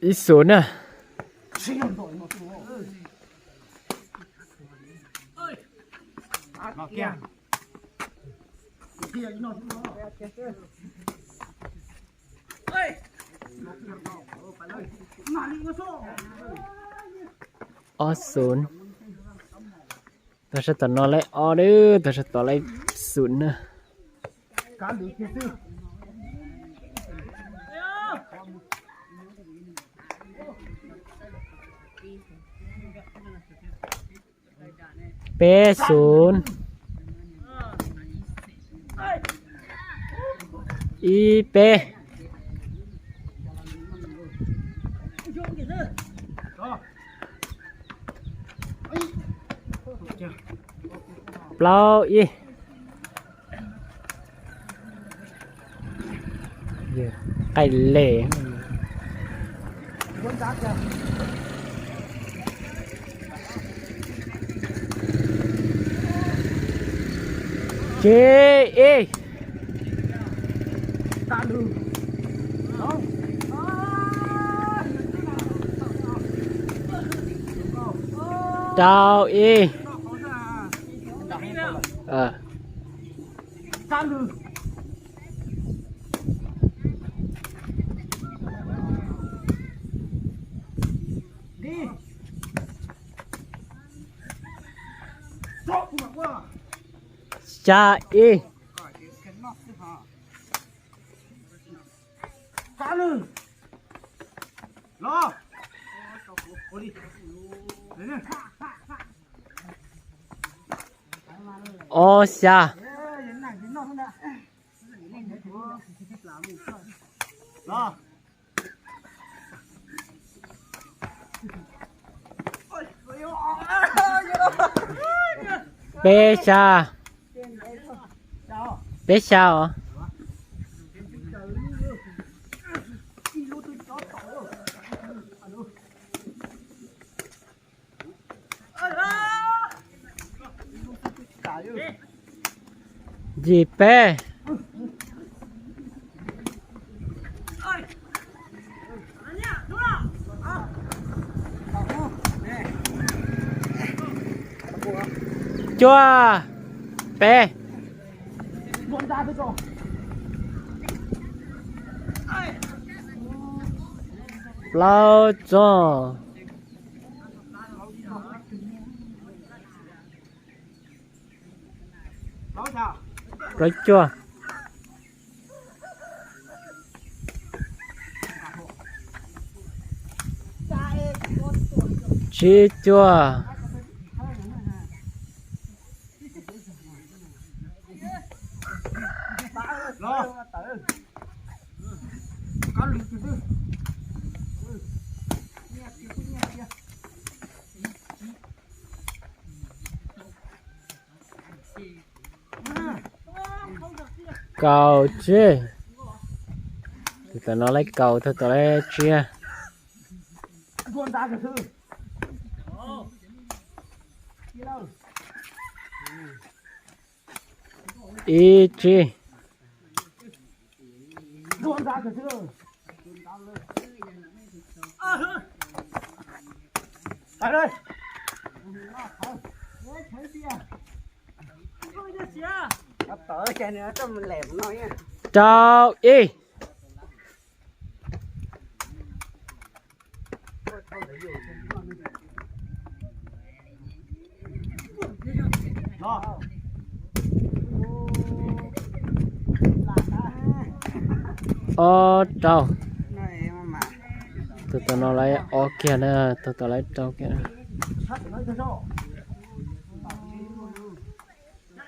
Ib xus na. Ob xus. Tag sab tom no lawv ob, tag sab tom lawv xus na. Peb xus. Ib peb. Plaub ib. Qaij les. Tsib ib. Rau ib. Xya ib. Ob xya. Peb xya. Peb xya os. Yim peb. Cuaj peb. Plaub txog. Plaub cuaj. Tsib cuaj. Kaum tsib. Tus tom no lawv kaum, tus tom lawv tsib. Ib tsib. Rau ib. Ob rau. Tus tom no lawv ob kiag na, tus tom lawv rau kiag na.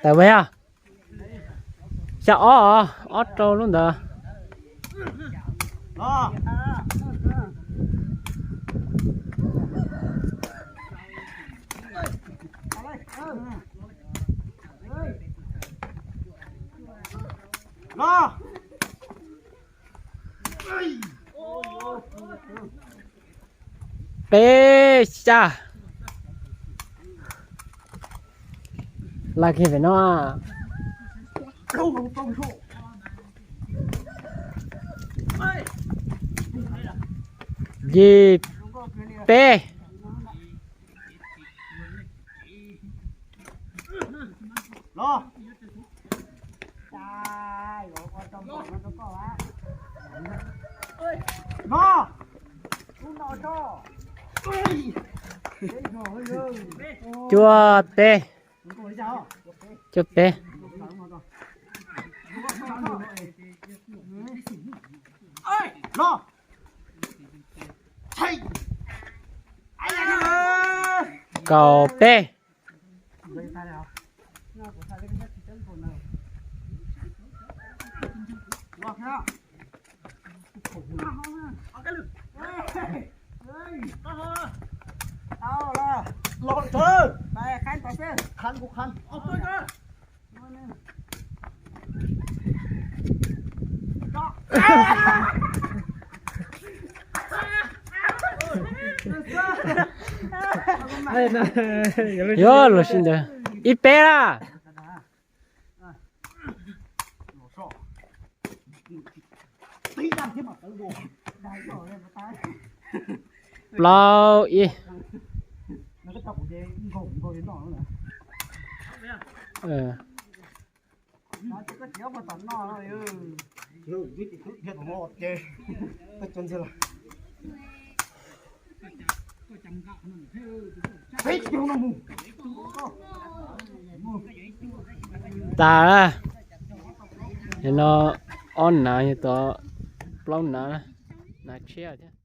Tawm mus yog. Xya ob, ob rau lub ntawd. Peb xya. Laj kiag pem no. Yim peb. Cuaj peb. Cuaj peb. Kaum peb. Yuav luag sib ntawd ib peb na. Plaub ib. Tas na. No ob nav, yog tod plaub nav, nav tshiab thiab.